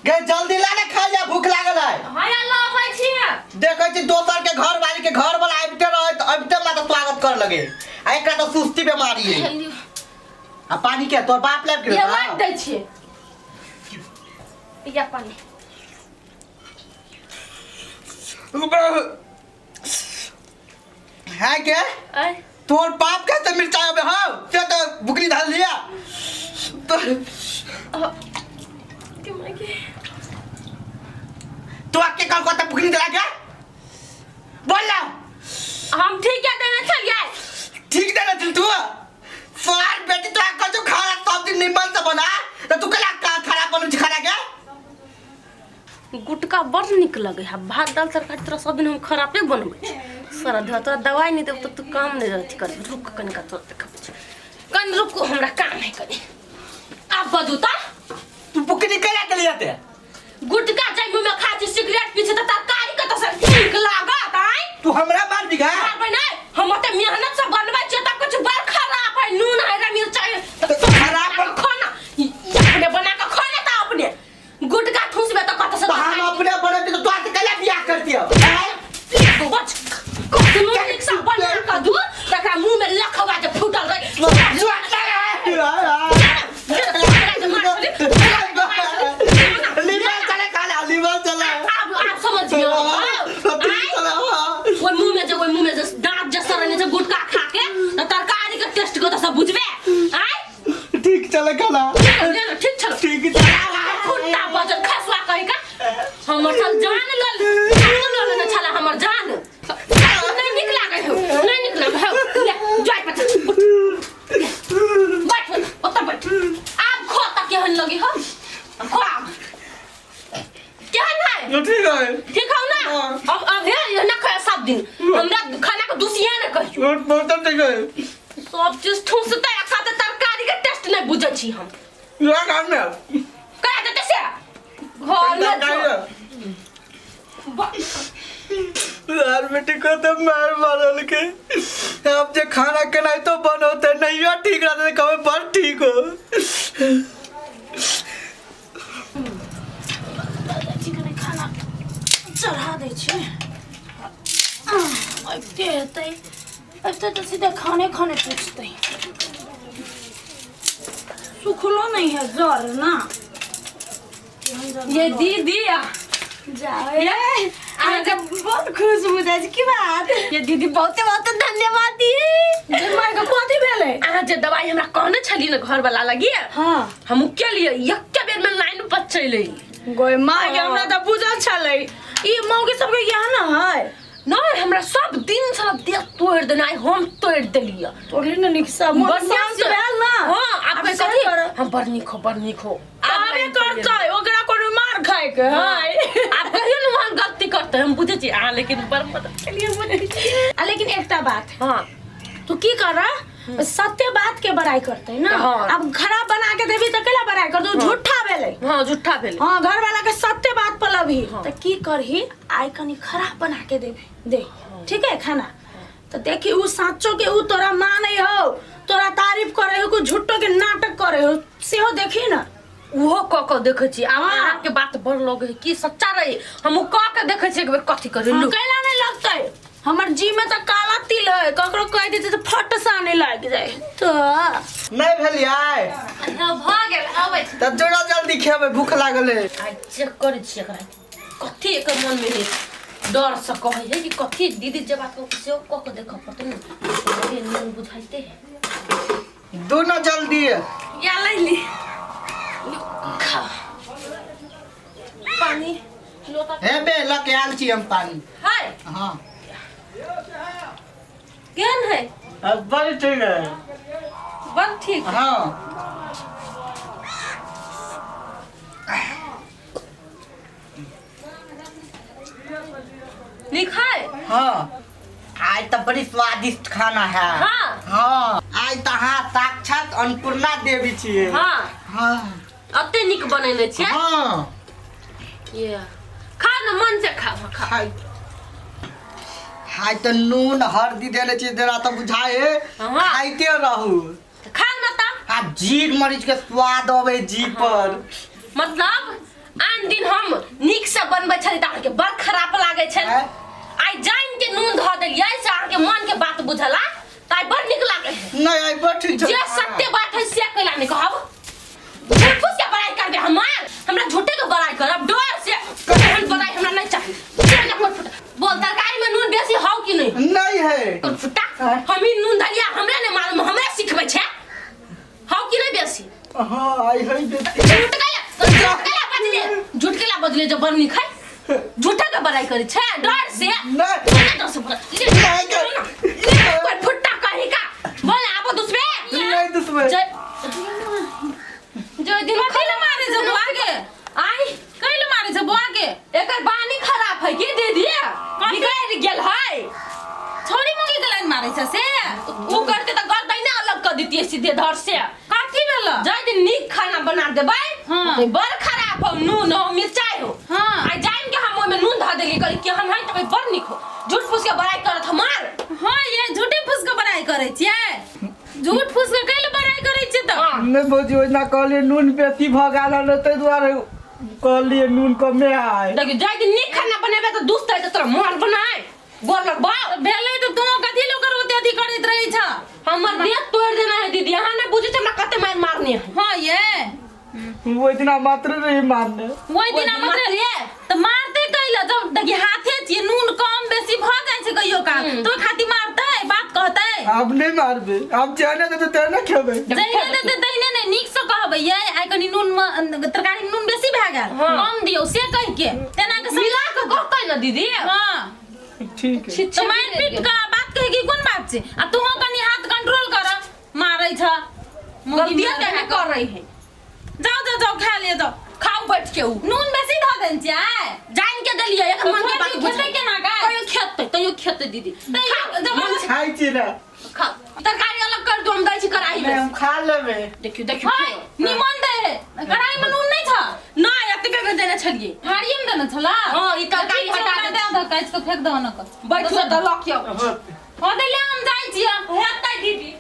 गे जल्दी ला ने खाइ जा, भूख लागल है। हाँ या लबै छियै। देखै छी दोसर के घर वाली के घर वाला आबिते रहे तऽ आबिते मात्र स्वागत कर लगे, आ एकरा तऽ सुस्ती बीमारी है। आ पानी के तोर बाप लाबि ये गेल। लाइट दै छियै, या पानी। है के आय तोर बाप के तो मिर्चाई अबे हौ से तो बुकनी धाल लिया तो के माय के। तो के कल को बुकनी धरा के बोल ना। हम ठीक है देने छलियै। ठीक देने छल तू सार बेटी, तो कल जो खाना सब दिन निमन से बना तो तू कला का खराब बनू छी खाना के। गुटका बड़ नीक लगे है, भात दाल तरकारी तोरा सब दिन हम खराबे बनबै छी। सारा धोआ तोरा दवाइ नहि देब तऽ तू काम नहि अथी करबी। रुक कनिका, तोरा देखबै छी, कनि रुकू, हमरा काम है कनि। आब बजू तऽ। तू बुकनी कला के लिया ते? गुटका जाय मुँह में खा छी, सिगरेट पी छी, तऽ तरकारी कतऽ से नीक लागत? आँय, तू हमरा मार बिघा मारबै नहि, हम ओते मेहनत से बनबै छियै तऽ कुछ बड़ खराब है, नून है रे मिरचाइ है। तऽ खराब बन- खाना ई अपने बना कऽ खा ले, तऽ अपने गुटका ठूसबे तऽ कतऽ से तो हम अपने बनते तो तोरा से कला बियाह करती हो? बच कतनो नीक से बना कऽ दू, तकरा मुँह में लखवा जे फूटल रहे। लीवर चले खाना, लीवर चले। आब आब समझ गयो। ओहि मुँह में जे, ओहि मुँह में जे दाँत जे सड़ने छै गुटका खा के, तऽ तरकारी के टेस्ट कतऽ से बुझबे? आँय, ठीक चले खाना। ले ले, ठीक छलो? ठीक चले। खुट्टा बजल खसुआ कहि का हमर सब जान लल, जान लल ने छला हमर जान। नहीं नीक लागै हो, नहीं नीक लागै हो। ले जाय पछ, बैठ, ओतऽ बैठ। आब खो तऽ केहन लगी हो, खो आब केहन है। ठीक है। ठीक हौ ना? हाँ। अब अब हे ना खा, सब दिन हमरा खाना के दुसिया ने कहियो। बहुत ठीक है। सब चीज ठूसतै आ कहतै तरकारी के टेस्ट नहीं बुझै छी हम। यह काम में करा देतै से घर में जो। यार बेटी को तो मार मारल के, अब जे खाना केनाइ तो बनौते नहीं ठीक रहते, कभी बड़ ठीक हो। चिकन खाना चढ़ा दै छी, अबिते हेतै, अबिते तऽ सीधे खाने खाने पूछतै। सुखलो नहीं है जर ना। ये दीदी जाओ, अहाँके बहुत खुश बुझाइ छै, की बात? ये दीदी, बहुते बहुते धन्यवाद दी। माय के कथी भेलै? अहाँ जे दवाई हमरा कहने छलियै ने घर वाला लगी, हाँ, हम के लिए एके बेर में लाइन पर चलि अयली। गोय माय के, हमरा तऽ बुझल छलै ई मौगी सबके इएह ने है। नहीं, हमरा सब दिन से देह तोड़ि देने, आइ हम तोड़ि देलियै। तोड़ली ने नीक से, मोन बढ़िआँ शांत से। भेल ना? हाँ, आब आब कहै सही कथी? करब। हम बड़ नीक हो, बड़ नीक हो। आबे करतै ओकरा कोनो मार खाय के है। आब कहियो ने वहाँ गलती करतै, हम बुझै छी अहाँ, लेकिन बड़ मदद केलियै, बुझै छी। आ लेकिन एकटा बात, हाँ, तू की कर, सत्य बात के बड़ाई करते ना। हाँ। अब खराब बना के देबी तऽ केला बड़ाई करतै? उ झूठा भेलै। हाँ, झूठा भेलै। हाँ, घर वाला के सत्य बात पर लभी। हाँ। तऽ की करही, आइ कनी खराब बना के देबी दे, ठीक है खाना, तऽ देखी उ साचो के उ तोरा मानै हो, तोरा तारीफ करे हो कि झूठो के नाटक करे हो, सेहो देखी ना। ओहो कऽ कऽ देखै छी आब। हाँ। अहाँके बात बड़ लगै है कि सच्चा रही, हम उ कऽ के देखै छी एक बेर कथी करी। हाँ, लू। कैला नहीं लगतै? हमर जी में तऽ काला तिल है, ककरो कह देते तऽ फट सा नहीं लाग जाए तो। नहीं भेलियै? हाँ, भऽ गेल, अबै छी। तऽ जोड़ा जल्दी खेबै, भूख लागल है। आइ चेक करै छी एकरा, कथी एकर मन में है, डर से कहै है कि कथी। दीदी जे बात कहू सेहो कऽ के देखऽ पड़तै ने, अरे नींद बुझाइते है। दोनों जल्दी। या लै ली, खा पानी लोटा। हे बे, लऽ के आयल छी हम पानी। हाय। हाँ। केहन है? बड़ ठीक है। बड़ ठीक? हाँ। नीक है? हाँ, आज तो बड़ी स्वादिष्ट खाना है। हाँ। हाँ, आज तो अहाँ साक्षात अन्नपूर्णा देवी छियै। हाँ। हाँ। अते नीक बनेने छियै? हाँ। ये खा न, मन से खा, खा। खाइ हाय तऽ नून हरदी देने छियै जेना तऽ बुझाए हाँ। खाइते रहू। खा न तऽ। आ जीर मरीच के स्वाद अबै जी पर। मतलब आन दिन बुझला ताई बड़ नीक लागे है नहीं आई बड़ ठीक जे सत्य बात है से कैला नहीं कहब झूठ फूस के बड़ाई कर दे हमार हमरा झूठे के बड़ाई करब डर से एहन बड़ाई हमरा नहीं चाहिए चल जा फुट बोल तरकारी में नून बेसी हौ कि नहीं नहीं है तोर फुटा हम ही नून धलिया हमरा नहीं मालूम हमरा सिखबै छै हौ कि नहीं बेसी हाँ आई है बेसी झूठ कैला झूठ कैला बजले झूठ कैला बजले जब बड़ नीक है झूठा के बड़ाई करै छै डर से नहीं। डर से बड़ाई। नहीं कर- कोई फुट्टा कहीं का बोल आबो दुसबे नहीं दुसबे। जय जय दिन कथी मारे छौ बुआ के आई कैले मारे छौ बुआ के एकर बानी खराब है की दीदी बिगड़ गेल है छोरी मुंगी के लाइन मारे छ से उ करते त गर्दैन अलग कर देतियै सीधे धर से कथी भेल जय दिन नीक खाना बना देबै हाँ। तो बड़ खराब हो नून हो मिरचाई हो हाँ। आ जान के हम ओइमे नून धऽ देली करी केहन है त बड़ नीक हो झूठ फूस के बड़ाई करत हमार हाँ ये झूठे फूस के बड़ाई करे छियै झूठ फूस के कैले बड़ाई करे छियै तऽ हाँ। नहीं भौजी ओहिना कहलिए नून बेसी भऽ गेल हन ताहि दुआरे कहलिए नून कमे आय देखियो जाय दिन नीक खाना बनेबै तऽ दुस्त है तऽ तोरा मोन बनाय गोर लगबा भेलै तऽ तू कथी लोक ओते अथी करैत रहै छ हमर देह तोड़ देना है दीदी अहाँ नहीं बुझे हमरा कते मार मारने है हाँ ये ओहि दिना मात्र रही मारने ओहि दिना मात्र तऽ मारते कैला जब देखी हाथे छियै नून कम बेसी भऽ जाइ छै कहियो काल तो खातिर मारतै बात कहतै आब नहि मारबै आब जेहने देतै तेहने खेबै जहिने देतै तहिने नहि नीकसँ कहबै यै आइ कनि नून तरकारी नून बेसी भए गेल कम दियौ से कहि के तेना के मिला के कहतै ना दीदी हाँ ठीक है तऽ मारि पीट के बात कहे की कोन बात छै आ तूहो कनि हाथ कंट्रोल कर मारै छ गलतियां तेने कर रही है जाओ जाओ जाओ खा लिए जाओ खाओ बैठ के उ नून बेसी धऽ देने छियै जान के देलियै एक मन के बात खेतै केना गाय तैयो खेतै तैयो खेतै दीदी तैयो जबरदस्ती खाइ छी ने खाओ तरकारी अलग कर दो हम दै छी कढ़ाई नहि में हम खा लेबै देखियो देखियो हाय निमन दे है कढ़ाई में नून नहीं छ ना एतबे में देने छलियै थारिये में देने छला हाँ, ई तरकारी हटा दे दे। दे काटि के फेंक दो न बैठो तऽ लऽ के आउ हो दे ले हम जाइ छियै हेतै दीदी